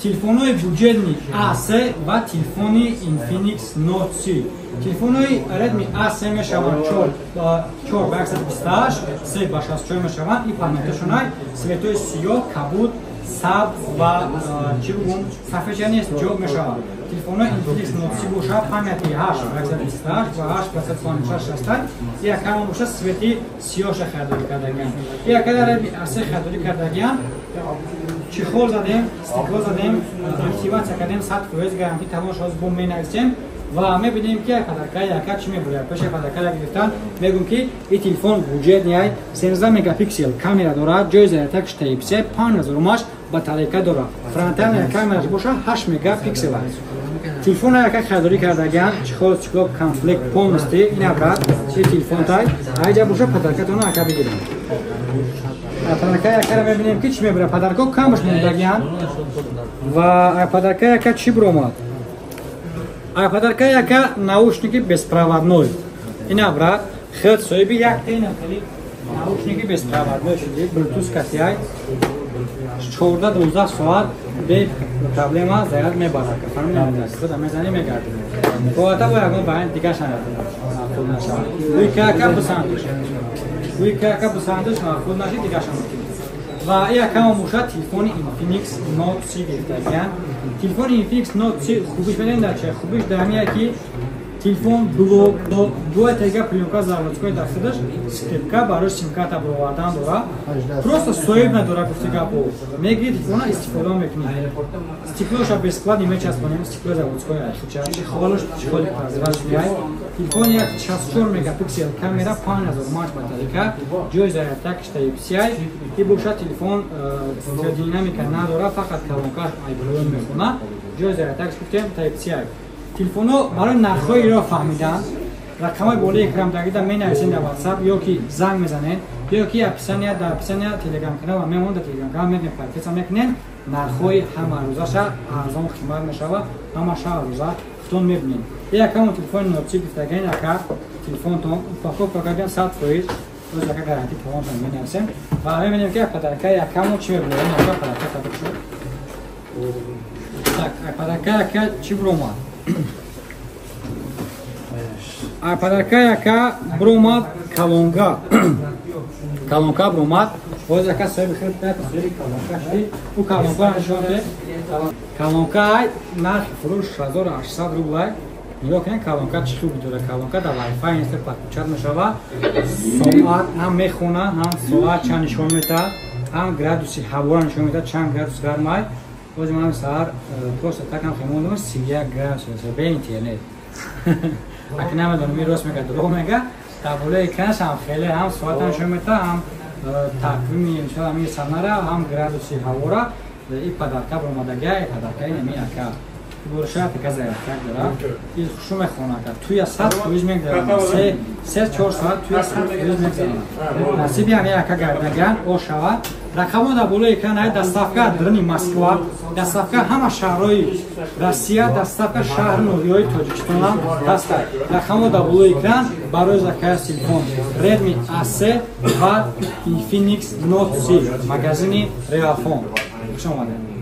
Телефонҳои бюджетный A3 ва телефони Infinix Note 30. Телефонҳои Redmi A3 мешаванд 4 ба 128, 3 ба 64 мешаванд. И памяташонай цветои сиёҳ, кабуд, сабз ва чӣ бигӯм, сафедча нест, ҷо мешавад. Телефонҳои Infinix Note 30 бошад, памяти 8 ба 128 ва 8 ба 156 ҳастанд. Якама бошад, цвети сиёҳша харидорӣ кардагианд. Якада Redmi A3 харидорӣ кардагианд. Чехол задем, стекло задем, активация кардем, 100% гарантӣ тамом шуд, бо менависем ва мебинем, ки подарка яка чӣ мебурад. Пеша подарка гирифтан мегӯм, ки ин телефон бюджетный, 17 мегапиксел камера дорад, ҷои зарядкаш Type-C, 5000 румаш батарейка дорад. Фронтальная камераш боша 8 мегапиксел аст. Телефон яка харидорӣ кардагиан, чехол, стекло, комплект полностью. Ина, брат, чи телефон тай айҷа боша, подаркатона ака бигирем. Подарка якара мебинем, ки чӣ мебурад. Подарко камаш мондагиан ва подарка яка чӣ буромад? А подарка яка наушники беспроводной. Ина, брат, хел соҳиби якта ина хели наушники беспроводной шуди, Bluetooth касиай, 14-12 соат бе проблема заряд мебарад. Фаҳмидам, худа мезани, мегардӣ. Боата бо ягон вариант дигаш маъқул нашавад. Уи кака бисандуш. Уи кака бисандуш маъқул нашид, дигаша мумкин. Ва якама бошад, телефони Infinix Note 30 гирифтагиян. Телефони Infinix Note 30 хубиш медонед дар чӣ? Хубиш дар ҳамия, ки телефон блок дуатега плёнка заводской дар худаш, скрепка барои симкарта баровардан дора. Просто соҳиб надора, гуфти гапо. Мегири телефона, истифода мекунӣ. Стеклоша бесплатно мечаспонем, стекло заводской айхича. Чехолаш чехоли прозрачный. Телефон як 64 мегапиксел камера, 5000 мАч батарейка, ҷои зарядкаш Type-C. И бошад, телефон динамика надора, фақат колонкаш айблоён мехона. Ҷои зарядкаш гуфтем Type-C. Телефонҳо барои нархҳои фаҳмидан рақамҳои болои экран дагида менависен дар WhatsApp ё ки занг мезанед, ё ки описания, дар описания Телеграм канал мемонад, дар Телеграм канал мегӯем, подписка мекунед. Нархҳои ҳамарӯзаша арзон қимат мешавад, ҳамаша рӯза худтон мебинед. Якамон телефони Note 30 гуфтаган, яка телефонтон упаковка кардем, 100% оз яка гарантӣ талонтон менависем ва мебинем, ки подарка якамо чӣ мебинем. Яка подарка табик шуд. Так, подарка яка чӣ буромад? Подарка яка буромад колонка. Колонка буромад. Боз яка соҳиби хел соҳиби колонка шуди. Ӯ колонка нишон де. Колонка нархи фурӯш 6800 рублай. Нигоҳ кунед, колонка чӣ хуб дорад. Колонка дар Wi-Fi инста подключать мешавад. Соат ҳам мехона, ҳам соат чанд нишон медиҳад, ҳам градуси ҳаворо нишон медиҳад, чанд градус гармай. Боз ман саҳар просто такам хемондам, 31 градус бе интернет. Аки намедонам, ин рост мега, дурӯғ мега. Дар болои экранаш ҳам хеле ҳам соата нишон медиҳад, ҳам тақвими, мисол, ҳамин санара, ҳам градуси ҳавора. И подарка баромадага, и подарка ин ака боршаят ака зарядкак дорад. И хушу мехона, ака туя 100% мегзарад, 3-4 соат туя 100% мегзарад. Насиби ҳами ака гардаган о шавад. Рақамҳо дар болои экран ай. Доставка даруни Москва, доставка ҳама шаҳрҳои Россия, доставка шаҳру ноҳияҳои Тоҷикистонам ҳастад. Рақамҳо дар болои экран барои заказ телефон Redmi A3 ва Infinix Note 30, магазини Realphone. Хуш омадед.